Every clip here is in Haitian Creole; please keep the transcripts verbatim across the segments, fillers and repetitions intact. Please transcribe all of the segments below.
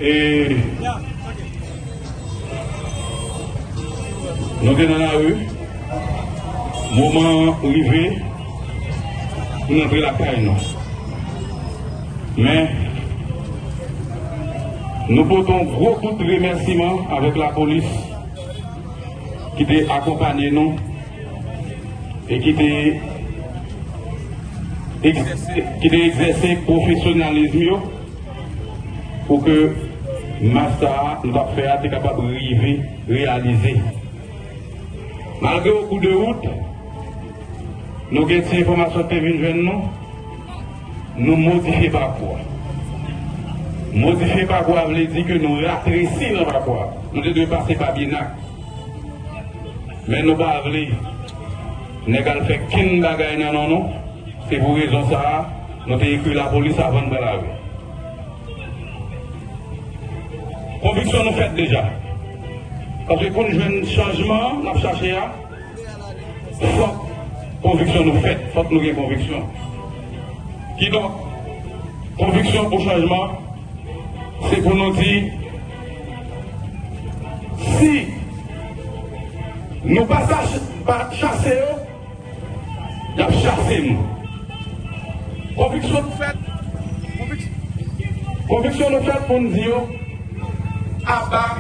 E nou te nan lari, moman an rive pou n antre lakay nou. Men, nou pote yon gwo kout remèsiman avèk lapolis ki te akonpanye nou e ki te egzèse, ki te egzèse pwofesyonalizm yo pou ke mach sa a nou t ap fè a te kapab rive reyalize. Malgre o kou de wout, nou gen ti enfòmasyon ki te vin jwenn nou, nou modifye pakou a. Modifye pakou a vle di ke nou ratresi nan pakou a. Nou te dwe pase pa Byenak. Men nou pa vle nèg al fè kenn bagay nan non nou. Se pou rezon sa a, nou te ekri lapolis avan n pran lari. Konviksyon nou fèt deja. Paske pou n jwenn chanjman an n ap chache a, fòk konviksyon nou fèt, fòk nou gen konviksyon. Kidonk, konviksyon pou chanjman, se pou nou di, si nou pa sa-, pa chase yo, y ap chase nou. Konviksyon nou fèt, konviks-, konviksyon nou fèt pou n di yo, aba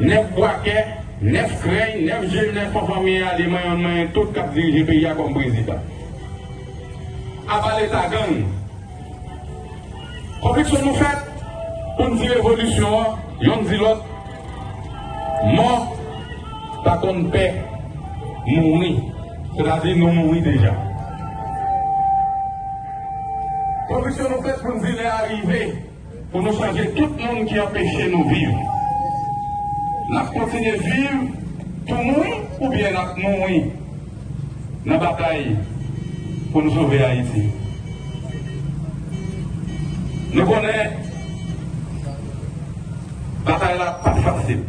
nèf bwakè, nèf krèy, nèf je, nèf fanmi ale manyen manyen tout k ap dirije peyi a kòm prezidan. Aba leta gang. Konviksyon nou fèt pou n di revolisyon an, yonn di lòt, mò pa konn pè mouri. Sètadi nou mouri deja. Konviksyon nou fèt pou n di lè a rive pou nou chanje tout moun ki anpeche nou viv. N ap kontinye viv pou mouri oubyen n ap mouri nan batay pou nou sove Ayiti. Nou konnen batay la p ap fasil.